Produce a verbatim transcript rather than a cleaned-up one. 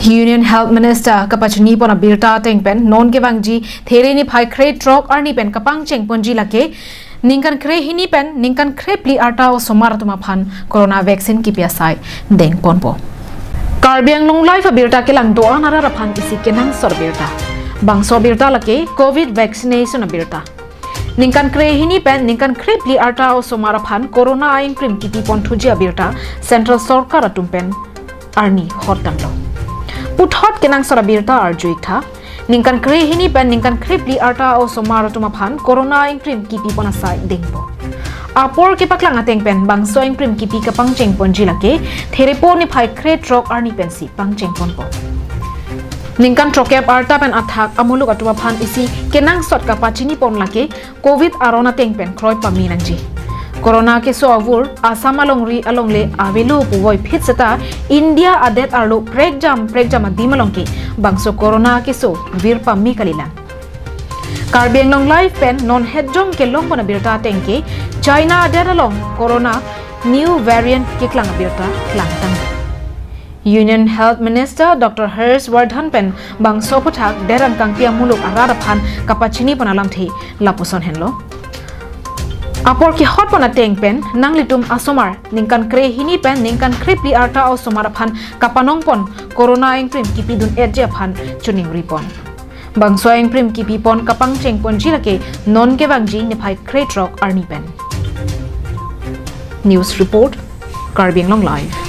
Union Health Minister kapachini pon abirta ateng pen non kevangji There niphai krethrok arni pen kapangcheng ponji lake ningkan krehini pen ningkan krephli arta osomar atum aphan corona vaccine kipi asai deng ponpo. Karbi Anglong Live abirta kelang do-an arat aphan isi kenangsot abirta. Bangso abirta lake covid vaccination abirta. Ningkan krehini pen ningkan krephli arta osomar aphan corona aingkrim kipi pon thuji abirta Central Sorkar atum pen arni hot tanglo. Puthot kenangsot abirta arju-ik tha. Ningkan krehini pen ningkan krephli arta osomar atum aphan corona aingkrim kipi pon asai dengpo. Apor kepaklang ateng pen bangso aingkrim kipi kapangcheng ponji lake There po niphai krethrok arni pensi pangcheng ponpo. Ningkan throkkep arta pen athak amuluk atum aphan isi kenangsot kapachini pon lake covid aron ateng pen kroi pame nangji. Corona keso avur Assam alongri alongle avelo puvoiphit seta India adet arlo prekjam prekjam adim along ke bangso corona keso vir pame kalilang. Karbi Anglong Live pen non hetjong kelong pon abirta ateng ke China adet along corona new variant keklang abirta klangtang. Union Health Minister Doctor Harsh Vardhan pen bangso aphuthak derang kangpi amuluk arat aphan kapachini pon alamthe lapuson henlo. Apor kehot pon ateng pen nanglitum asomar ningkan krehini pen ningkan krephli arta osomar aphan kapanong pon corona aingkrim kipi dun-etji aphan choningri pon. Bangso aingkrim kipi pon kapangcheng ponji lake non kevangji niphai krethrok arni pen. News report, Karbi Anglong Live.